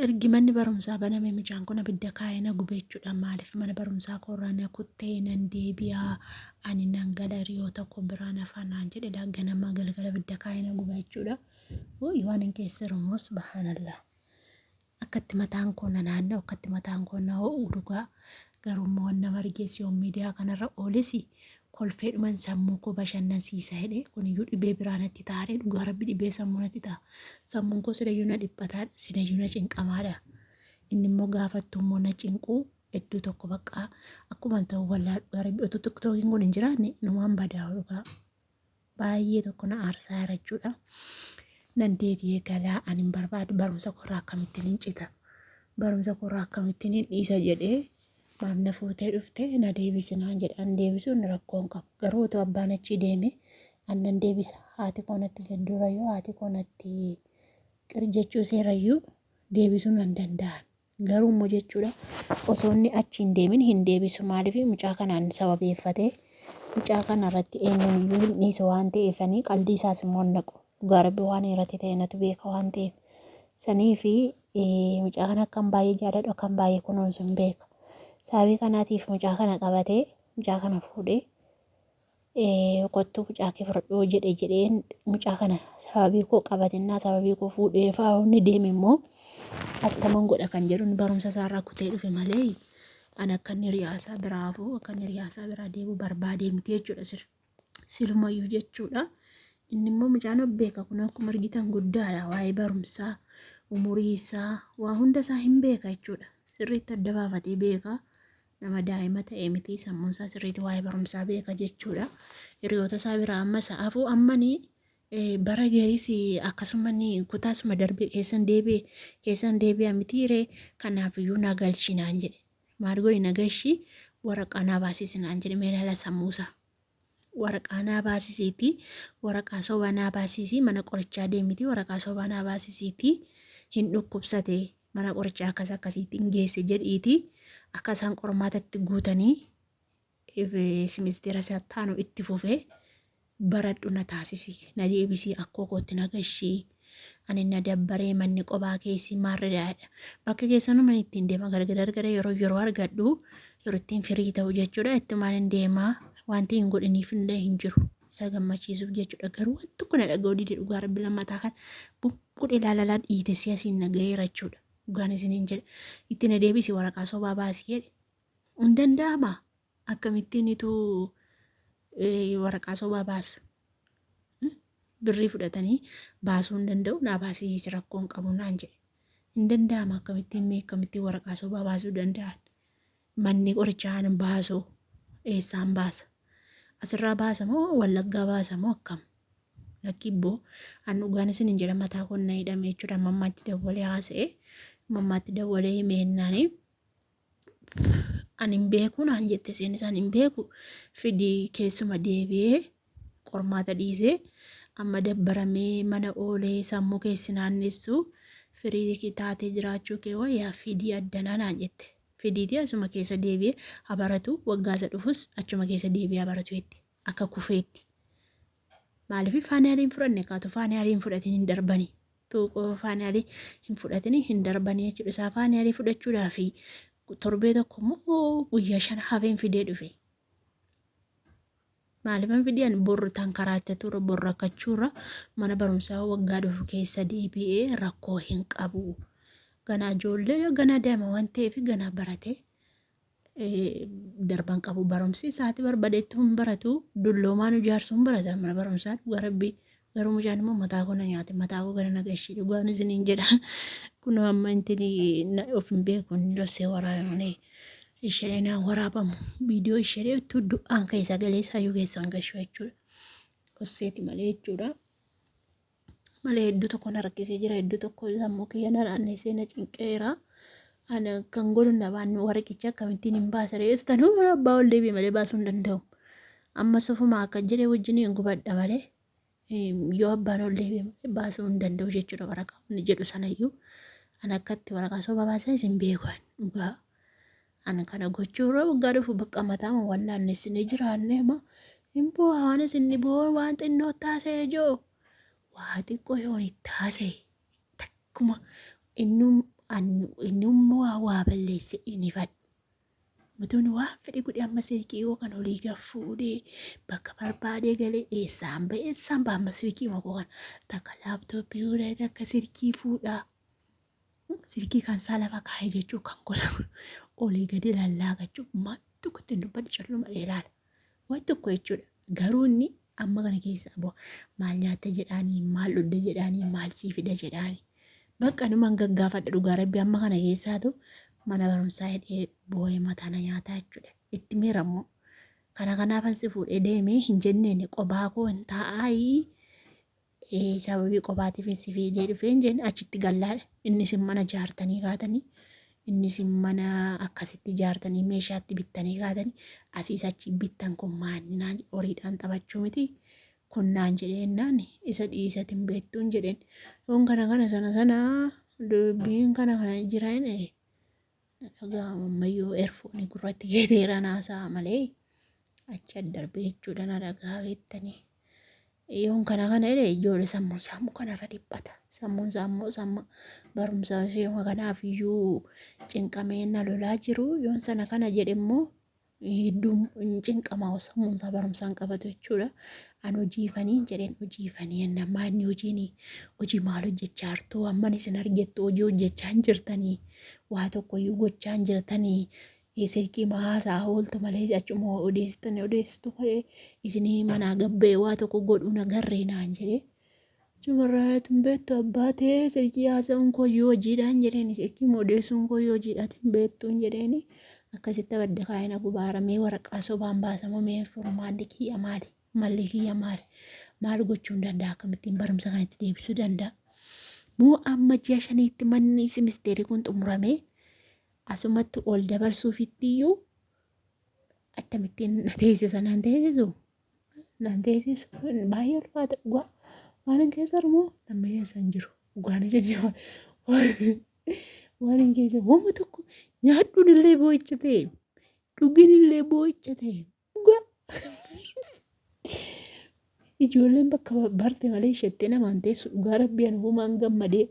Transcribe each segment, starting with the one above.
Ergi manni barumsaa baname mucaan kun abidda kaa'ee na gube jechuudha. Maaliif mana barumsaa koorraa na kuttee nan deebi'a ani nan gala hiriyoota koo biraa nafa naan jedhe laa ganama galgala abidda kaa'ee na guba jechuudha. Wooyi waan hin keessa jiru immoo subhaanallah. Akkatti mataan koo na naanna'u akkatti mataan koo na ho'u dhugaa. Garuu immoo waan nama argees yoon miidiyaa kanarra ooles kolfeedhuman sammuu koo bashannansiisa jedhe kuniyyuu dhibee biraa natti ta'a dhugaa rabbi dhibee sammuu natti ta'a. Sammuun koo silayyuu na dhiphataadha silayyuu na cinqamaadha. Inni immoo gaafattu immoo na cinquu hedduu tokko baqqaa akkuma ta'u wallaa dhugaa rabbi otoo tiktookiin kun hin jiraanne numaan badaa dhugaa. Baay'ee tokko na aarsaa jira jechuudha. Nan deebi'ee galaa ani hin barbaadu barumsa koorraa akkamittiin hin cita barumsa koorraa akkamittiin hin dhiisa jedhee maaf na fuutee dhufte na deebisi naan jedhe an deebisuun rakkoo hin qabu garuu otoo abbaan achii deeme an nan deebisa haati koo natti gadduurayyuu haati koo natti qir jechuu seerayyuu deebisuu nan danda'an. Garuu immoo jechuudha osoo inni achi hin deemin hin deebisu maaliif mucaa kanaan sababeeffatee mucaa kana irratti eenyuun iyyuu hin dhiisu waan ta'eefanii qaldii isaas immoo hin naqu dhugaa rabbi waan irratti ta'e natu beeka waan ta'eef sanii fi mucaa kana akkan baay'ee jaaladhu akkan baay'ee kunuunsu hin beeka sababii kanaatiif mucaa kana qabatee mucaa kana fuudhee kottuu mucaa kee fudhadhuu jedhe jedheen mucaa kana sababii koo qabatennaa sababii koo fuudhee fa'aa inni deeme immoo attaman godha kan jedhuun barumsa isaarraa kutee dhufe malee an akka inni hiriyaasaa biraa hafuu akka inni hiriyaasaa biraa deemu barbaadee miti jechuudha sir silumayyuu jechuudha. Inni immoo mucaan of beeka kun akkuma argitan guddaadha waa'ee barumsaa umurii isaa waa hunda isaa hin beeka jechuudha sirriitti adda baafatee beeka. Nama daa'ima ta'e miti sammuun isaa sirriitti waa'ee barumsaa beeka jechuudha. Hiriyoota isaa biraa amma isa hafuu ammani bara gariis akkasuma ni kutaasuma darbe keessan deebi'e keessan deebi'a miti ree kanaaf iyyuu na galchi naan jedhe. Maal godhi na galchi waraqaa naa baasisi naan jedhe mee ilaala sammuusaa. Waraqaa naa baasisiiti waraqaa sobaa naa baasisi mana qorichaa deemiti waraqaa sobaa naa baasisiiti hin dhukkubsate mana qorichaa akkas akkasiitti hin geesse jedhiiti akka isaan qormaatatti guutanii simisteera isaa taanu itti fufee baradhu na taasisi na deebisii akkoo kootti na gashii ani na dabbaree manni qobaa keessi maarridaadha bakka keessanuu mana ittiin deema gargar gargar yeroo yeroo argadhu yeroo ittiin firii ta'u jechuudha ittumaan hin deema wanti hin godhiniif illee hin jiru isa gammachiisuuf jechuudha garuu wanti tokko na dhaga'uu dide dhugaa rabbi lammataa kan buqqudhe ilaalalaa dhiite si asiin na ga'eera jechuudha dhugaan isiniin jedhe itti na deebisi waraqaa sobaa baasii jedhe hin danda'ama akkamittiin ituu waraqaa sobaa baasu birrii fudhatanii baasuu hin danda'u naa baasisiisi rakkoo hin qabu naan jedhe hin danda'ama akkamittiin mee akkamittiin waraqaa sobaa baasuu danda'an manni qorichaa hin baasu eessaan baasa asirraa baasa moo wallaggaa baasa moo akkam lakkii ibboo an dhugaan isin hin jedha mataa koon na hidhame jechuudha mammaatti dawwalee haasa'e mammaatti dawwalee himeennaanii Ani hin beeku naan jette isheenis ani hin beeku fidii keessuma deebi'ee qormaata dhiisee amma dabbaramee mana oolee sammuu keessi naannessu firii taatee jiraachuu kee wayyaa fidii addanaa naan jette. Fidiitii asuma keessa deebi'ee haa baratu waggaa isa dhufus achuma keessa deebi'ee haa baratu jette akka kufeetti. Maaliif faaniyaalii hin fudhanne kaatu faaniyaalii hin fudhatin hin darbanii. Tuuqoo faaniyaalii hin fudhatin hin darbanii jechuudha. Isaa faaniyaalii fudhachuudhaaf torbee tokko immoo guyyaa 5 hafeen fidee dhufe. Maaliifan fidee ani bor tan karaatti ture bor rakkachuurra mana barumsaa waggaa dhufu keessa deebi'ee rakkoo hin qabu. Ganaa ijoollee ganaa daa'ima waan ta'eef ganaa baratee darban qabu barumsi isaati barbadetti hin baratu dulloomaan ijaarsu hin barata mana barumsaa dhugaa rabbii garuu mucaan immoo mataa koo na nyaate mataa koo gara na gashee dhugaan isiniin jedha kunoo amma intini of hin beeku inni lossee waraabamanii ishee naa waraabamu viidiyoo ishee ittuu du'aan ka'e sagalee isaayyuu keessaan gashuu jechuudha osseeti malee jechuudha. Malee hedduu tokko na rakkisee jira hedduu tokko sammuu kiyya na naannessee na cinqeera. Ana kan godhu na baannu warqicha akkamittiin hin baasa reessanuu abbaa ol deebi'e malee baasuu hin danda'u. Amma sofuma akka jedhe wajjin hin gubadha malee yoo abbaan ol deebi'e malee baasuu hin danda'u jechuudha waraqaa inni jedhu sanayyuu. Ana akkatti waraqaa soba baasan isin beeku dhugaa. Ana kana gochuu irra waggaa dhufu bakka mataama wallaannessinee jiraannee ma hin boo'a waan isin dhiboo waan xinnoo taasee joo waa xiqqoo yoon itti haasa'e takkuma inni Inni immoo waa balleesse hin ifadhu. Mutuun waan fedhe godhe amma silkii koo kan olii gad fuudhee bakka barbaadee galee eessaan ba'e eessaan ba'a amma silkii koo kana takka laaptooppii fuudhee takka silkii fuudhaa. Silkii kan isaa lafa kaa'ee jechuu kan godha olii gadi lallaagachuu maal tokko ittiin dubbadhu calluma ilaala. Waan tokko jechuudha. Garuu inni amma kana keessaa bu'a. Maal nyaatte jedhaanii, maal dhugde jedhaanii, maal sii fida jedhaanii. Bakka numan gaggaafadha dhugaa rabbi amma kana keessaatu mana barumsaa hidhee boo'ee mataa na nyaataa jechuudha. Itti miira immoo. Kana kanaafan si fuudhee deemee hin jenneen qobaa koo hin taa'aayii sababii qobaatiifin si fiidee dhufee hin jenne achitti gallaa inni isin mana jaartanii kaatanii inni isin mana akkasitti jaartanii meeshaatti bittanii kaatanii asiis achi bittan kun maanni naan jedhe horiidhaan taphachuu miti kun naan jedhee jennaan isa dhiisatin beektuun jedheen yoon kana kana sana sana dubbiin kana kana jira jedhe dhaga'ama ammayyuu erfoonii gurratti keeteera naasa'a malee achi addarbee jechuudha na dhagaa beektanii. Yoon kana kana jedhe ijoollee sammuun isaa immoo kanarra dhiphata. Sammuun isaa immoo samma barumsa ishee kanaaf iyyuu cinqamee na lolaa jiru. Yoon sana kana jedhe immoo hedduu hin cinqama sammuun isaa barumsaan qabatu jechuudha. An hojiifanii jedheen hojiifanii jennaan maanni hojiin hojii maal hojjechaa jirtu amman isin argettu hojii hojjechaa hin jirtanii waa tokkoyyuu gochaa hin jirtanii silkii ma haasa'aa ooltu malee achuma odeessitanii odeessitu malee isinii manaa gabbee waa tokko godhuu nagarree naan jedhee. Achumarraa ati hin beektu abbaa ta'ee silkii haasa'uun kooyyuu hojiidhaan jedheeni silkii odeessuun kooyyuu hojiidhaati hin beektuun jedheeni akkasitti abadda kaa'ee na gubaara mee waraqaa sobaan baasamoo mee furmaanni kiyya maali malli kiyya maali maal gochuun danda'a akkamittiin barumsa kanatti deebisuu danda'a moo amma ji'a shaniitti manni simisteerii kun xumuramee asumatti ol dabarsuufittiyyuu akkamittiin na teessisa naan teessisu naan teessisu baay'ee ulfaata dhugaa waan hin keessa jiru moo namni keessa hin jiru dhugaan isin waan hin keessa wama tokko nyaadhuun illee boo'icha ta'e dhugiin illee boo'icha ta'e dhugaa ijoolleen bakka barte malee isheettee namaan teessu dhugaa rabbii ani humaan gammadee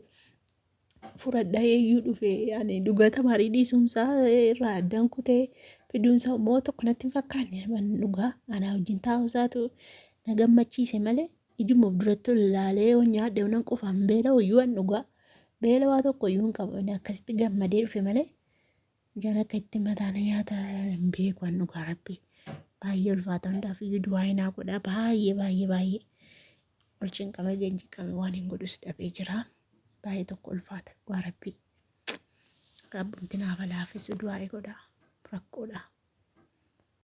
furadha eeyyuu dhufe ani dhugaa tamaarii dhiisuunsaa irraa addaan kutee fiduunsaa immoo tokko natti hin fakkaanne dhugaa anaa wajjin taa'uusaatu na gammachiise malee ijuma of duratti ol ilaalee yoo nyaadhe nan qufaan beela hoyyuu an dhugaa beela waa tokko iyyuu hin qabu inni akkasitti gammadee dhufe malee Mucaan akka itti mataa na nyaata hin beeku an dhugaa rabbi. Baay'ee ulfaata hundaaf iyyuu du'aa naa godha baay'ee baay'ee baay'ee ol cinqamee gad cinqamee waan hin godhus dhabee jira. Baay'ee tokko ulfaata dhugaa rabbi. Rabbumti naaf haa laaffisu du'aa godha rakkoodha.